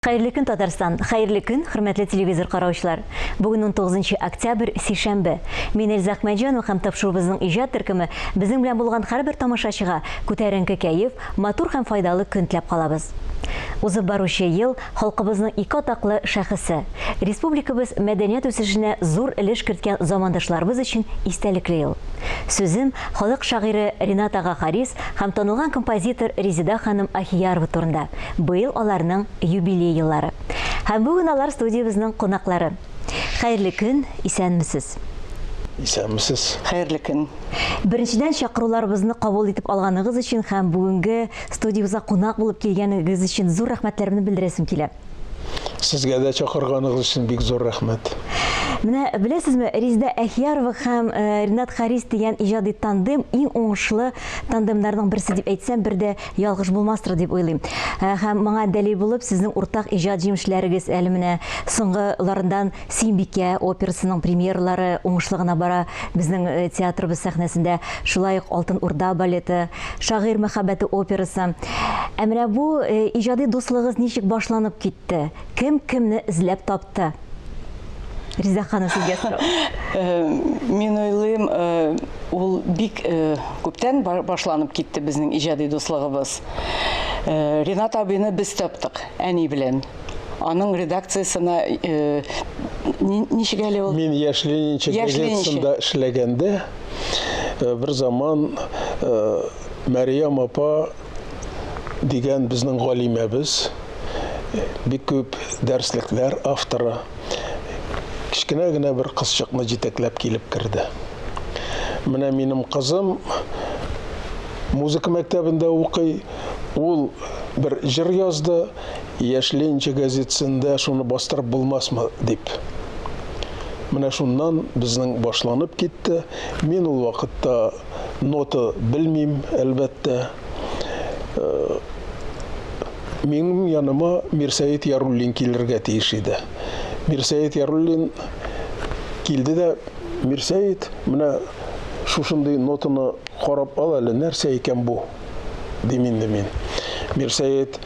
Хәерле көн, Татарстан! Хәерле көн, хөрмәтле телевизор караучылар! Бүген 19 октябрь, сишәмбе. Мин Эльза Әхмәтҗанова һәм тапшыруыбызның иҗат төркеме безнең белән булган һәрбер тамашачыга күтәренке кәеф, матур һәм файдалы көн теләп калабыз. Узып баручы ел халкыбызның ике атаклы шәхесе, республикабыз мәдәният үсешенә зур өлеш керткән замандашларыбыз өчен истәлекле ел. Сүзем халык шагыйре Ринат ага Харис һәм танылган композитор Резеда ханым Ахиярова турында. Быел аларның юбилей еллары. Һәм бүген алар студиябезнең кунаклары. Хәерле көн, исәнмесез! Исәнмесез! Хәерле көн! Беренчедән, чакыруларыбызны кабул итеп алганыгыз өчен һәм бүгенге студиябезгә кунак булып килгәнегез өчен зур рәхмәтләремне белдерәсем килә. Сезгә дә чакырганыгыз өчен бик зур рәхмәт. Менә беләсезме, Резеда Әхиярова һәм э, Ринат Харис дигән иҗади тандем иң уңышлы тандемнарның берсе дип әйтсәм, бер дә ялгыш булмастыр дип уйлыйм. Э, һәм моңа дәлил булып сезнең уртак иҗат җимешләрегез әле менә соңгыларындан Сөембикә операсының премьералары уңышлы гына бара безнең э, театрыбыз сәхнәсендә. Шулай ук Алтын Урда балеты, Шагыйрь мәхәббәте операсы. Ә менә бу э, иҗади дуслыгыз ничек башланып китте? Кем кемне эзләп тапты? Риза ханым, сезгә сорау. Э, мин уйлыйм, э, ул бик күптән башланып китте безнең иҗади дуслыгыбыз. Ринат абыйны без таптык әни белән. Аның редакциясенә ничек әле ул? Мин Яшь Ленинчы газетасында эшләгәндә бер заман Мәрьям апа дигән безнең галимәбез, бик күп дәреслекләр авторы, кечкенә генә бер кызчыкны җитәкләп килеп керде. Менә минем кызым музыка мәктәбендә укый, ул бер җыр язды, Яшь Ленинчы газетасында шуны бастырып булмасмы дип. Менә шуннан безнең башланып китте. Мин ул вакытта нота белмим, әлбәттә. Э, минем яныма Мирсәет Яруллин килергә тиеш иде. Мирсәет Яруллин килде дә, Мирсәет, менә шушындый нотаны Карап ал әле, нәрсә икән бу? дим инде мин. Мирсәет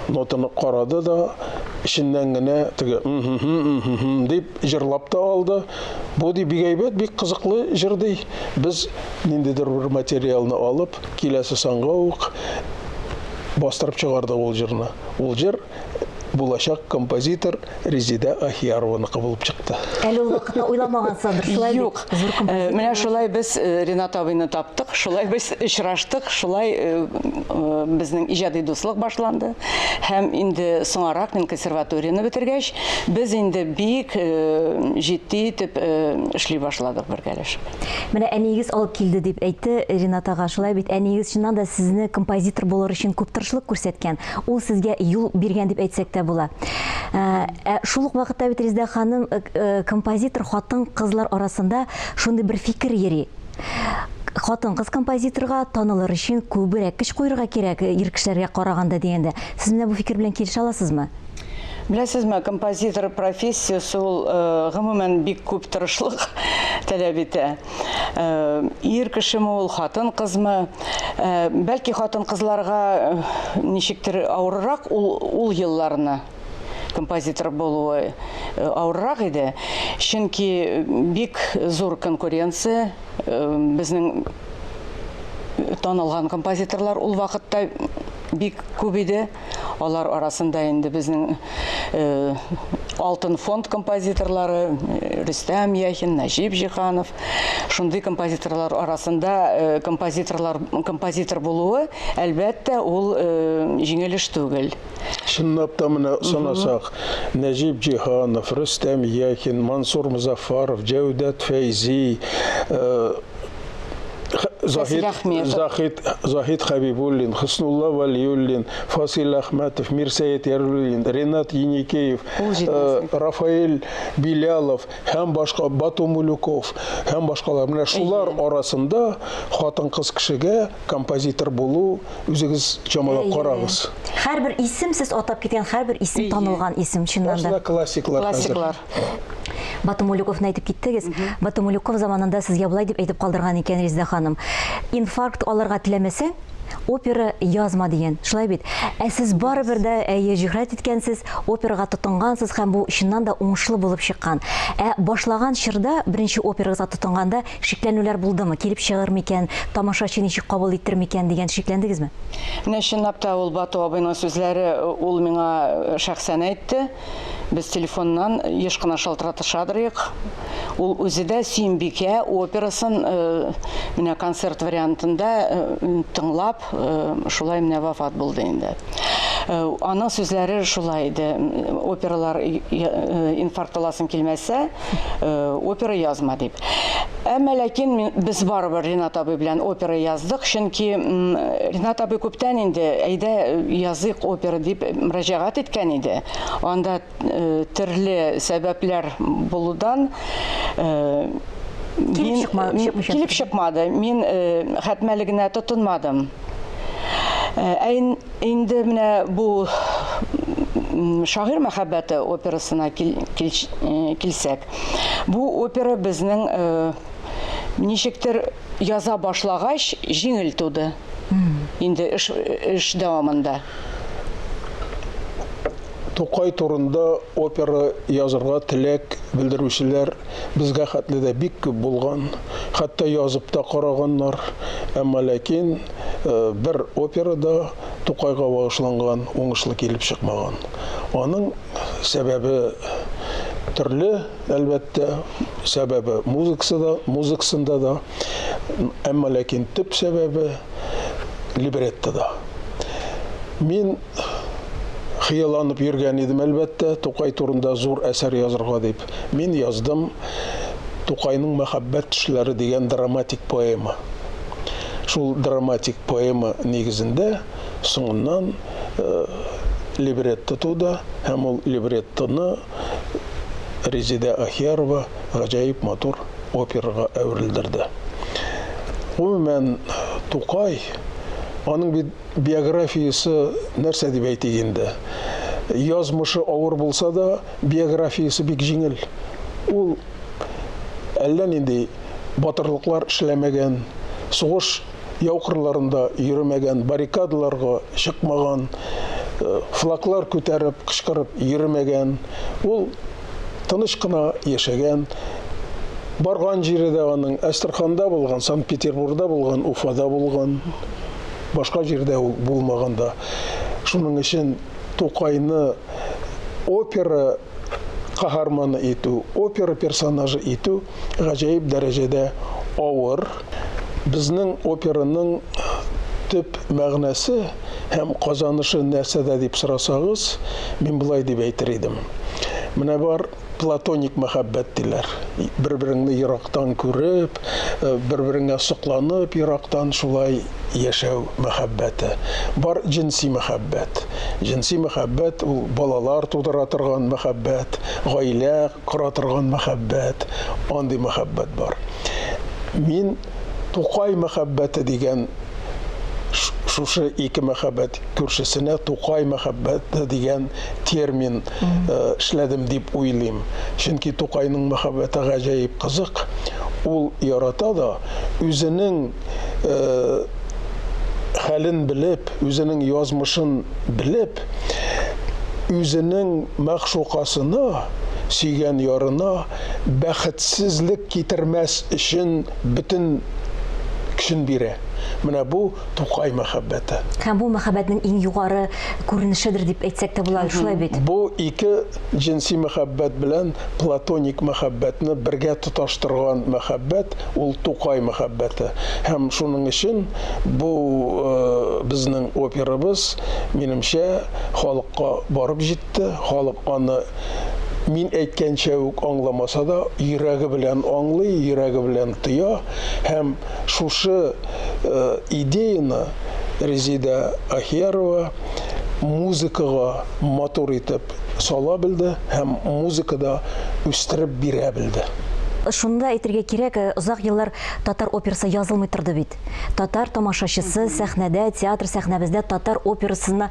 нотаны карады да, эченнән генә теге м-һ-һ, дип җырлап та алды. Бу ди бик әйбәт, бик кызыклы җыр ди. Без ниндидер бер материалны алып, киләсе санга ук бастырып чыгардык ул җырны. Ул җыр булачак композитор Резеда Ахиярованыкы булып чыкты. Әле ул вакытта уйламагансыздыр, шулай бит? Юк. Зур композитор. Э, менә шулай без э, Ринат абыйны таптык, шулай без очраштык, шулай э, безнең иҗади дуслык башланды. Һәм инде соңарак мин консерваторияне бетергәч, без инде бик җитди итеп эшли башладык бергәләшеп. Менә әниегез алып килде дип әйтте Ринат ага, шулай бит? Әниегез чыннан да сезне композитор булыр өчен күп тырышлык күрсәткән. Ул сезгә юл биргән дип әйтсәк тә була. Ә, ә шул ук вакытта бит Резеда ханым э, э, композитор хатын-кызлар арасында шундый бер фикер йөри. Хатын-кыз композиторга танылыр өчен күбрәк көч куерга кирәк э, ир кешеләргә караганда дигәндә. Сез менә бу фикер белән килешә аласызмы? Беләсезме, композитор профессиясе ул гомумән бик күп тырышлык таләп итә. Ир кешеме ул, хатын-кызмы? Бәлки хатын-кызларга ничектер авыррак ул, ул елларны композитор булуы авыррак иде. Чөнки бик зур конкуренция, безнең танылган композиторлар ул вакытта бик күп иде. Алар арасында инде безнең э, Алтын фонд композиторлары э, Рөстәм Яхин, Нәҗип Җиһанов, шундый композиторлар арасында э, композиторлар композитор булуы, әлбәттә, ул җиңел эш түгел. Чынлап та менә санасак, Нәҗип Җиһанов, Рөстәм Яхин, Мансур Мозаффаров, Җәүдәт Фәйзи, Заһид, Заһид, Заһид Хәбибуллин, Хөснулла Вәлиуллин, Фасил Әхмәтов, Мирсәет Яруллин, Ренат Еникеев, э, Рафаэль Билялов һәм башка Бату Мулюков һәм башкалар. Менә шулар арасында хатын-кыз кешегә композитор булу үзегез чамалап карагыз. Һәрбер исем сез атап киткән һәрбер исем танылган исем чыннан да. Классиклар. Классиклар. Бату Мулюковны әйтеп киттегез. Бату Мулюков заманында сезгә болай дип әйтеп калдырган икән Резеда ханым. Инфаркт алырга теләмәсәң, Опера язма дигән. Шулай бит? Ә сез барыбер дә, әйе, җөрьәт иткәнсез, операга тотынгансыз һәм бу чыннан да уңышлы булып чыккан. Ә башлаган чорда, беренче операгызга тотынганда шикләнүләр булдымы? Килеп чыгыр микән, тамашачы ничек кабул итер микән дигән шикләндегезме? Менә чынлап та ул Бату абыйның сүзләре, ул миңа шәхсән әйтте. Без телефоннан еш кына шалтыратышадырыек. Ул үзе дә Сөембикә операсын менә концерт вариантында тыңлап, шулай менә вафат булды инде. Аның сүзләре шулай иде. Опералар инфаркт аласың килмәсә, опера язма дип. Әмма ләкин без барыбер Ринат абый белән опера яздык, чөнки Ринат абый күптән инде әйдә языйк опера дип мөрәҗәгать иткән иде. Анда төрле сәбәпләр булудан килеп чыкмады. Мин хәтмәлегенә тотынмадым. Ә инде менә бу Шагыйрь мәхәббәте операсына килсәк, бу опера безнең ничектер яза башлагач җиңел туды. Инде эш, эш дәвамында. Тукай турында опера язырга теләк белдерүчеләр безгә хәтле дә бик күп булган. Хәтта язып та караганнар. Әмма ләкин бер опера да Тукайга багышланган уңышлы килеп чыкмаган. Аның сәбәбе төрле, әлбәттә, сәбәбе музыкасы да, музыкасында да, әмма ләкин төп сәбәбе либреттода. Мин хыялланып йөргән идем, әлбәттә, Тукай турында зур әсәр язырга дип. Мин яздым Тукайның мәхәббәт төшләре дигән драматик поэма. Шул драматик поэма нигезендә соңыннан либретто туды һәм ул либреттоны Резидә Ахиярова гаҗәеп матур операга әверелдерде. Гомумән, Тукай, аның бит биографиясе нәрсә дип әйтик инде? Язмышы авыр булса да, биографиясе бик җиңел. Ул әллә нинди батырлыклар эшләмәгән, сугыш яу кырларында йөремәгән, баррикадаларга чыкмаган, флаглар күтәреп, кычкырып йөремәгән. Ул тыныч кына яшәгән. Барган җире дә аның Әстерханда булган, Санкт-Петербургда булган, Уфада булган. Башка җирдә ул булмаган да. Шуның өчен Тукайны опера каһарманы итү, опера персонажы итү гаҗәеп дәрәҗәдә авыр. Безнең операның төп мәгънәсе һәм казанышы нәрсәдә дип сорасагыз, мин болай дип әйтер идем. Менә бар платоник мәхәббәт диләр. Бер-береңне ерактан күреп, бер-береңә сокланып ерактан шулай яшәү мәхәббәте. Бар җенси мәхәббәт. Җенси мәхәббәт ул балалар тудыра торган мәхәббәт, гаилә кора торган мәхәббәт, андый мәхәббәт бар. Мин Тукай мәхәббәте дигән шушы ике мәхәббәт күршесенә Тукай мәхәббәте дигән термин эшләдем дип уйлыйм. Чөнки Тукайның мәхәббәте гаҗәеп кызык. Ул ярата да, үзенең хәлен белеп, үзенең язмышын белеп, үзенең мәгъшукасына, сөйгән ярына бәхетсезлек китермәс өчен бөтен көчен бирә. Менә бу Тукай мәхәббәте. Һәм бу мәхәббәтнең иң югары күренешедер дип әйтсәк тә була, шулай бит? Бу ике җенси мәхәббәт белән платоник мәхәббәтне бергә тоташтырган мәхәббәт, ул Тукай мәхәббәте. Һәм шуның өчен бу безнең операбыз, минемчә, халыкка барып җитте, халык аны мин әйткәнчә үк аңламаса да, йөрәге белән аңлый, йөрәге белән тоя һәм шушы идеяны Резеда Ахиярова музыкага матур итеп сала белде һәм музыкада үстереп бирә белде. Шуны да әйтергә кирәк, озак еллар татар операсы язылмый торды бит. Татар тамашачысы сәхнәдә, театр сәхнәбездә татар операсына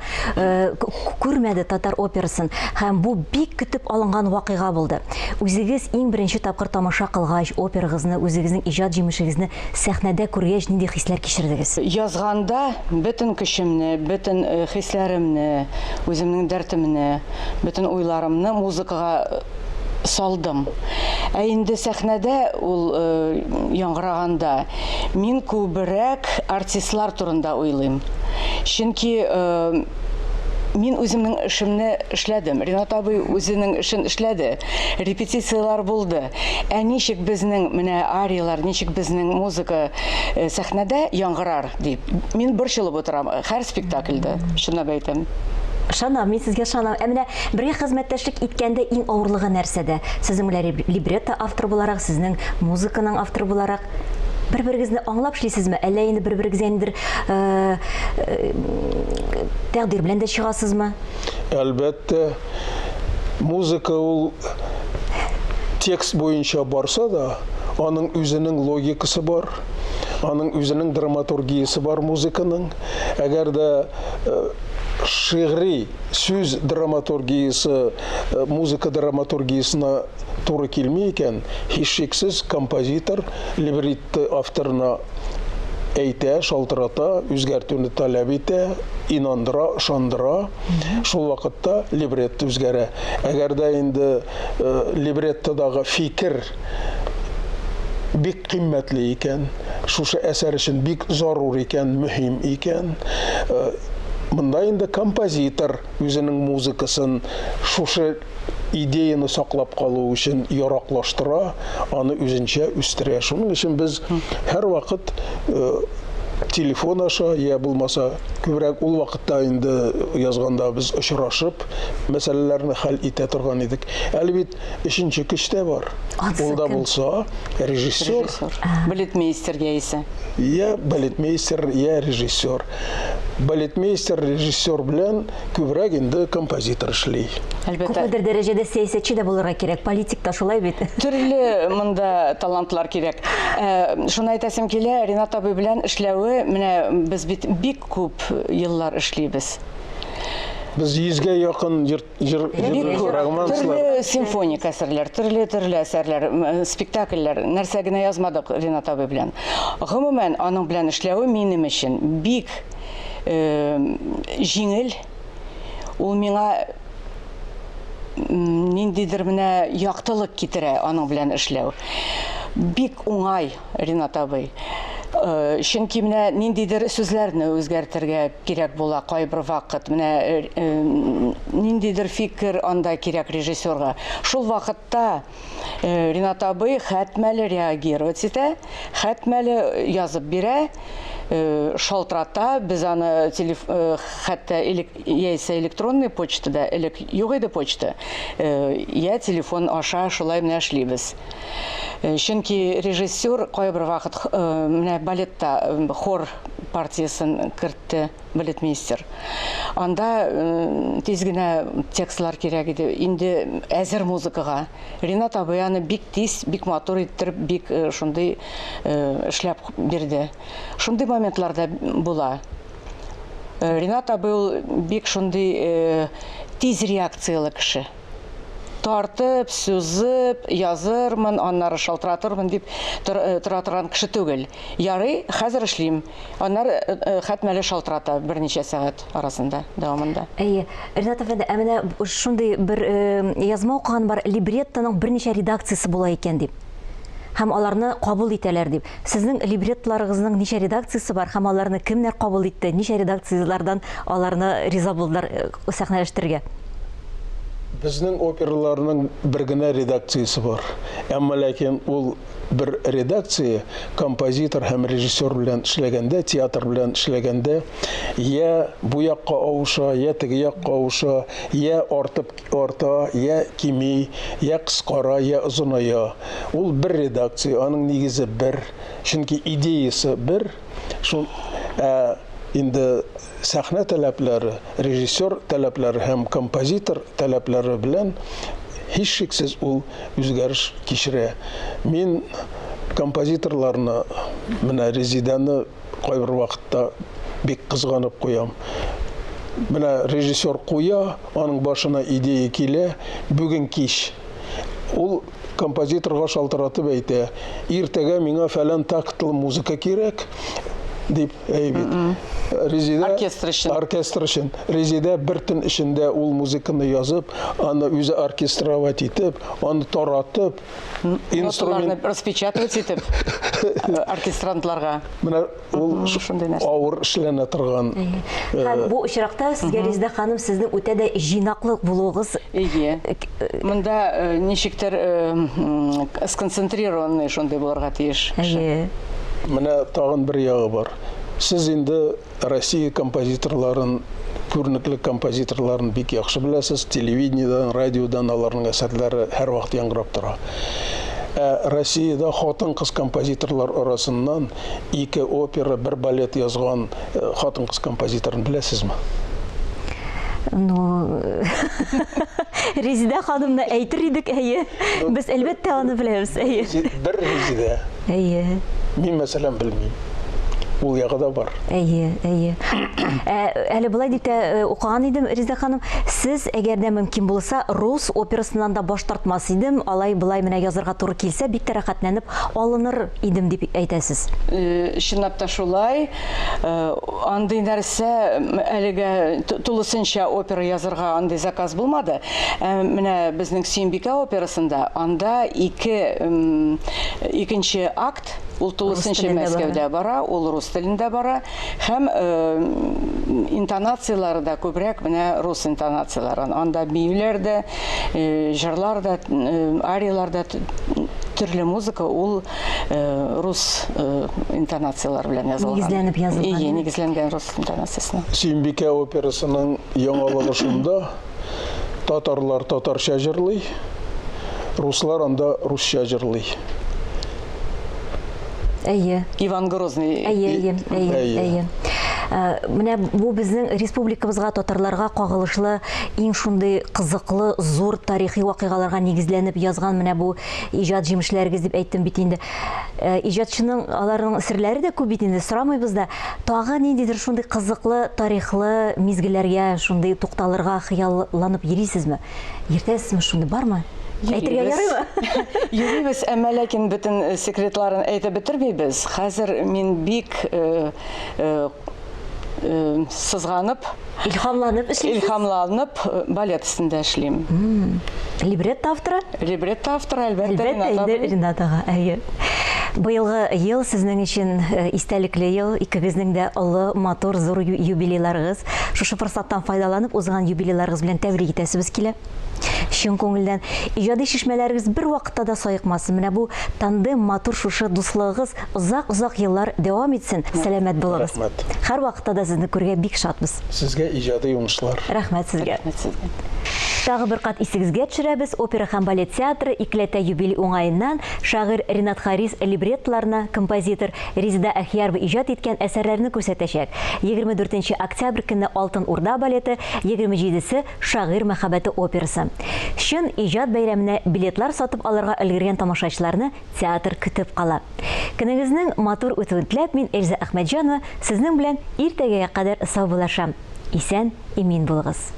күрмәде татар операсын. Һәм бу бик көтеп алынган вакыйга булды. Үзегез иң беренче тапкыр тамаша кылгач, операгызны, үзегезнең иҗат җимешегезне сәхнәдә күргәч, нинди хисләр кичердегез? Язганда бөтен көчемне, бөтен хисләремне, үземнең дәртемне, бөтен уйларымны музыкага салдым. Ә инде сәхнәдә ул яңгыраганда мин күбрәк артистлар турында уйлыйм. Чөнки мин үземнең эшемне эшләдем. Ринат абый үзенең эшен эшләде. Репетицияләр булды. Ә ничек безнең менә арияләр, ничек безнең музыка сәхнәдә яңгырар дип, мин борчылып утырам һәр спектакльдә, чынлап әйтәм. Ышанам, мин сезгә ышанам. Ә менә бергә хезмәттәшлек иткәндә иң авырлыгы нәрсәдә? Сезнең белән либретто авторы буларак, сезнең музыканың авторы буларак, бер-берегезне аңлап эшлисезме? Әллә инде бер-берегезгә ниндидер э, э, тәкъдир белән дә чыгасызмы? Әлбәттә, музыка ул текст буенча барса да, аның үзенең логикасы бар, аның үзенең драматургиясе бар музыканың. Әгәр дә э, шигъри сүз драматургиясе э, музыка драматургиясенә туры килми икән, һичшиксез композитор либретто авторына әйтә, шалтырата, үзгәртүне таләп итә, инандыра, ышандыра. Шул вакытта либретто үзгәрә. Әгәр дә инде э, либреттодагы фикер бик кыйммәтле икән, шушы әсәр өчен бик зарур икән, мөһим икән, э, монда инде композитор үзенең музыкасын шушы идеяны саклап калу өчен яраклаштыра, аны үзенчә үстерә. Шуның өчен без һәрвакыт э, телефон аша, я булмаса, күбрәк ул вакытта инде язганда без очрашып, мәсьәләләрне хәл итә торган идек. Әле бит өченче көч тә бар. Ул да булса режиссер. Режиссер. Балетмейстер яисә. Я балетмейстер, я режиссер. Балетмейстер, режиссер белән күбрәк инде композитор эшли. Әлбәттә. Күпмедер дәрәҗәдә сәясәтче дә булырга кирәк, политик та шулай бит. Төрле монда талантлар кирәк. Э, шуны әйтәсем килә, Ринат абый белән эшләве, менә без бит бик күп еллар эшлибез. Без йөзгә якын җыр, җыр, романслар. Төрле симфоник әсәрләр, төрле-төрле әсәрләр, спектакльләр, нәрсә генә язмадык Ринат абый белән. Гомумән, аның белән эшләве минем өчен бик э, җиңел. Ул миңа ниндидер менә яктылык китерә аның белән эшләү. Бик уңай Ринат абый. Э, чөнки менә ниндидер сүзләрне үзгәртергә кирәк була кайбер вакыт. Менә э, э, ниндидер фикер анда кирәк режиссерга. Шул вакытта Ринат абый хәтмәле реагировать итә, хәтмәле язып бирә, шалтырата. Без аны телеф, хәтта яисә электронный почтада, элек юк иде почта, я телефон аша шулай менә эшлибез. Э, чөнки режиссер кайбер вакыт э, менә балетта э, хор партиясен кертте балетмейстер. Анда тиз генә текстлар кирәк иде. Инде әзер музыкага. Ринат абый аны бик тиз, бик матур иттереп, бик шундый эшләп бирде. Шундый моментлар да була. Ринат абый ул бик шундый тиз реакцияле кеше. Тартып, сузып, язырмын, аннары шалтыратырмын дип э, тора торган кеше түгел. Ярый, хәзер эшлим. Аннары э, э, хәтмәле шалтырата берничә сәгать арасында, дәвамында. Әйе, Ренат әфәнде, ә менә шундый бер язма укыган бар, либреттоның берничә редакциясе була икән дип. Һәм аларны кабул итәләр дип. Сезнең либреттоларыгызның ничә редакциясе бар һәм аларны кемнәр кабул итте, ничә редакцияләрдән аларны риза булдылар э, сәхнәләштерергә? Безнең операларның бер генә редакциясе бар. Әмма ләкин ул бер редакция композитор һәм режиссер белән эшләгәндә, театр белән эшләгәндә, я бу якка авыша, я теге якка авыша, я артып арта, я кими, я кыскара, я озыная. Ул бер редакция, аның нигезе бер, чөнки идеясы бер. Шул ә инде сәхнә таләпләре, режиссер таләпләре һәм композитор таләпләре белән Һичшиксез ул үзгәреш кичерә. Мин композиторларны, менә Резидәне кайбер вакытта бик кызганып куям. Менә режиссер куя, аның башына идея килә, бүген кич. Ул композиторга шалтыратып әйтә, иртәгә миңа фәлән тактлы музыка кирәк, дип, әй бит. Резидә оркестр өчен. Оркестр өчен. Резидә бер төн эчендә ул музыканы язып, аны үзе оркестровать итеп, аны таратып, инструмент распечатывать итеп оркестрантларга. Менә ул шундый нәрсә. Авыр эшләнә торган. Һәм бу очракта сезгә Резидә ханым сезнең үтә дә җыйнаклык булуыгыз. Әйе. Монда ничектер сконцентрированный шундый булырга тиеш. Әйе. Менә тагын бер ягы бар. Сез инде Россия композиторларын, күренекле композиторларын бик яхшы беләсез, телевидениедән, радиодан аларның әсәрләре һәрвакыт яңгырап тора. Ә Россиядә хатын-кыз композиторлар арасыннан ике опера, бер балет язган э, хатын-кыз композиторын беләсезме? Ну, Резидә ханымны әйтер идек, әйе. Без әлбәттә аны беләбез, әйе. Бер Резидә. Әйе. Мин, мәсәлән, белмим. Ул ягы да бар. Әйе, әйе. Ә, әле болай дип тә э, укыган идем, Резидә ханым, сез, әгәр дә мөмкин булса, рус операсыннан да баш тартмас идем, алай болай менә язарга туры килсә, бик тә рәхәтләнеп алыныр идем дип әйтәсез. Э, чынлап та шулай. Э, андый нәрсә әлегә тулысынча опера язырга андый заказ булмады. Ә менә безнең Сөембикә операсында анда ике икенче акт ул тулысынча Мәскәүдә бара, ул рус телендә бара һәм интонацияләре дә күбрәк менә рус интонацияләре. Анда биюләр дә, җырлар да, арияләр дә төрле музыка ул рус интонацияләре белән язылган. Нигезләнеп язылган. Ие, нигезләнгән рус интонациясенә. Сөембикә операсының яңалыгы шунда, Татарлар татарча җырлый, руслар анда русча җырлый. Әйе. Иван Грозный. Әйе, әйе, әйе, әйе. Э, менә бу безнең республикабызга татарларга кагылышлы иң шундый кызыклы зур тарихи вакыйгаларга нигезләнеп язган менә бу иҗат җимешләрегез дип әйттем бит инде. Э, иҗатчының аларның серләре дә күп бит инде, сорамыйбыз да. Тагы ниндидер шундый кызыклы тарихлы мизгелләргә шундый тукталырга хыялланып йөрисезме? Йөртәсезме шундый бармы? Әйтергә ярыймы? Йөрибез, әмма ләкин бөтен э, секретларын әйтеп бетермибез. Хәзер мин бик э, э, э, сызганып, Илһамланып эшлисез? Илһамланып э, балет өстендә эшлим. Либретто авторы? Либретто авторы, әлбәттә, Әлбәттә, инде Ренат ага, әйе. Быелгы ел сезнең өчен э, истәлекле ел, икегезнең дә олы, матур, зур юбилейларыгыз. Шушы форсаттан файдаланып, узган юбилейларыгыз белән тәбрик итәсебез килә. Чын күңелдән. Иҗади чишмәләрегез бер вакытта да саекмасын. Менә бу тандем, матур шушы дуслыгыгыз озак-озак еллар дәвам итсен. Сәламәт булыгыз. Рәхмәт. Һәрвакытта да сезне күрергә бик шатбыз. Сезгә иҗади уңышлар. Рәхмәт сезгә. Рәхмәт сезгә. Тагы бер кат исегезгә төшерәбез, опера һәм балет театры икеләтә юбилей уңаеннан шагыйрь Ренат Харис либреттоларына композитор Резеда Әхиярова иҗат иткән әсәрләрне күрсәтәчәк. 24 нче октябрь көнне Алтын Урда балеты, 27 се Шагыйрь мәхәббәте операсы. Чын иҗат бәйрәменә билетлар сатып алырга өлгергән тамашачыларны театр көтеп кала. Көнегезнең матур үтүен теләп, мин Эльза Әхмәтҗанова сезнең белән иртәгәгә кадәр саубуллашам. Исән, имин булыгыз.